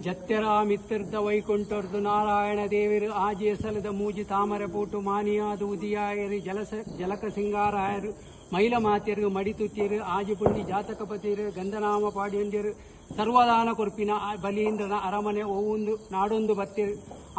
ಜತ್ತೆರಾ ಮಿತ್ತರ್ದ ವೈಕುಂಠರ್ದು ನಾರಾಯಣ ದೇವೆರ್ ಆಜಿ ಎಸಲದ ಮೂಜಿ ತಾಮರೆ ಪೂಟು ಮಾನಿಯಾದ್ ಉದಿಯಾಯೆರ್ ಜಲಸ ಜಲಕ ಸಿಂಗಾರಾಯೆರ್ ಮೈಲ ಮಾತೆರ್ ಮಡಿ ತುತ್ತಿಯೆರ್ ಆಜಿ ಪುಂಡಿ ಜಾತಕಪತಿರ್ ಗಂಧನಾಮ ಪಾಡ್ಯೊಂದೆರ್ ಸರ್ವದಾನ ಕೊರ್ಪಿನ ಬಲೀಂದ್ರನ ಅರಮನೆ ಒವುಂದು ನಾಡೊಂದು ಬತ್ತೆರ್.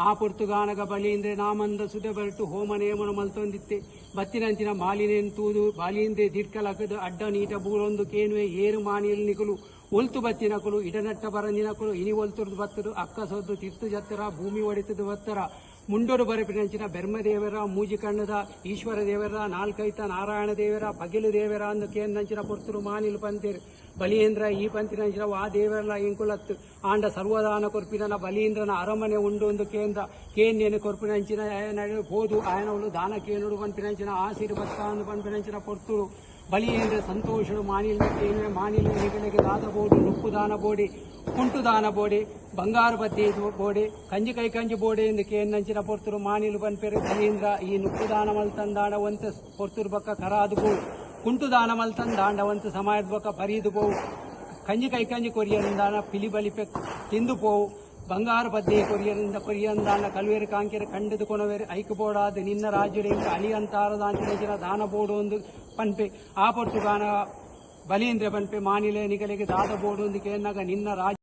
ಆ ಪೊರ್ತುಗಾನಗ ಬಲೀಂದ್ರೆ ನಾಮಂದ ಸುದೆ ಬರಿಟ್ ಹೋಮ ನೇಮೊನು ಮಲ್ತೊಂದಿತ್ತೆ. ಬತ್ತಿನಂಚಿನ ಮಾಲಿನೆನ್ ತೂದು ಬಲೀಂದ್ರೆ ದಿಡ್ಕ ಲಕ್ಕುದು ಅಡ್ಡ ನೀಟ ಬೂರೊಂದು ಕೇನುವೆ ಏರ್ ಮಾನಿಲ್ ನಿಕುಲು ಒಲ್ತು ಬತ್ತಿನಕುಲು ಇಡನಟ್ಟ ಬರಂದಿನಕುಲು ಇನಿ ಒಲ್ತುರ್ದು ಬತ್ತುದು ಅಕ್ಕಸೊರ್ದು ತಿರ್ತ್ ಜತ್ತರ ಭೂಮಿ ಒಡಿತುದು ಬತ್ತರ ಮುಂಡೊಡು ಬರೆಪಿನಂಚಿನ ಬೆರ್ಮದೇವರ ಮೂಜಿ ಕಣ್ಣುದ ಈಶ್ವರ ದೇವರ ನಾಲ್ಕೈತ ನಾರಾಯಣ ದೇವರ ಪಗೆಲು ದೇವರ ಅಂದ್ ಕೇಂದಂಚಿನ ಪೊರ್ತುಡು ಮಾನಿಲು ಪಂತೆರ್ ಬಲೀಂದ್ರ ಈ ಪಂತಿನಂಚಿನ ವಾ ದೇವರ್ಲ ಎಂಕುಲತ್ತ್ ಆಂಡ ಸರ್ವದಾನ ಕೊರ್ಪಿನನ ಬಲೀಂದ್ರನ ಅರಮನೆ ಉಂಡು ಅಂದ್ ಕೇಂದ್ರ ಕೇನ್ಯನ್ ಕೊರ್ಪಿನಂಚಿನ ಆಯನ ಪೋದು ಆಯನವುಲು ದಾನ ಕೇನುಡು ಪನ್ಪಿನಂಚಿನ ಆಸೆಡ್ ಬತ್ತ ಅಂದ್ ಪನ್ಪಿನಂಚಿನ ಪೊರ್ತುಡು ಬಲಿಯೇಂದ್ರ ಸಂತೋಷಡು ಮಾನಿಲ್ನ ಕೇನುವೆ ಮಾನಿಲು ನಿಗಲೆಗ್ ದಾದ ಬೋಡು ನುಪ್ಪು ದಾನ ಬೋಡಿ ಕುಂಟು ದಾನ ಬೋಡಿ ಬಂಗಾರ್ ಬತ್ತಿ ಬೋಡಿ ಕಂಜಿ ಕೈ ಕಂಜಿ ಬೋಡಿ ಇಂದ್ ಕೇನ್ನಂಚಿನ ಪೊರ್ತುಡು ಮಾನಿಲು ಪನ್ಪೆರ್ ಬಲೀಂದ್ರ ಈ ನುಪ್ಪು ದಾನ ಮಲ್ತಂದಾಂಡ ಒಂತೆ ಪೊರ್ತುಡು ಬೊಕ್ಕ ಕರಾದ್ ಪೋವು ಕುಂಟು ದಾನ ಮಲ್ತಂದಾಂಡ ಒಂತೆ ಸಮಯದ ಬೊಕ್ಕ ಬರೀದ್ ಪೋವು ಕಂಜಿ ಕೈ ಕಂಜಿ ಕೊರಿಯರಿಂದಾಂಡ ಪಿಲಿ ಬಲಿಪೆ ತಿಂದು ಪೋವು ಬಂಗಾರ್ ಪದ್ದೆ ಕೊರಿಯರಿಂದ ಕೊರಿಯಂದಾಂಡ ಕಲ್ವೆರ್ ಕಾಂಕೆರ್ ಕಂಡುದು ಕೊನೊವೆರ್ ಐಕ್ ಬೋಡಾದ್ ನಿನ್ನ ರಾಜ್ಯಡ್ ಎಂಕ್ ಅಳಿ ಅಂತಾರದಾಂಚಿನ ದಾನ ಬೋಡು ಅಂದ್ ಪನ್ಪೆ ಆ ಪೊರ್ತುಗಾನ ಬಲೀಂದ್ರ ಪನ್ಪೆ ಮಾನಿಲೆ ನಿಗಲೆಗ್ ದಾದ ಬೋಡು ಅಂದ್ ಕೇನ್ನಗ ನಿನ್ನ ರಾಜ್ಯ.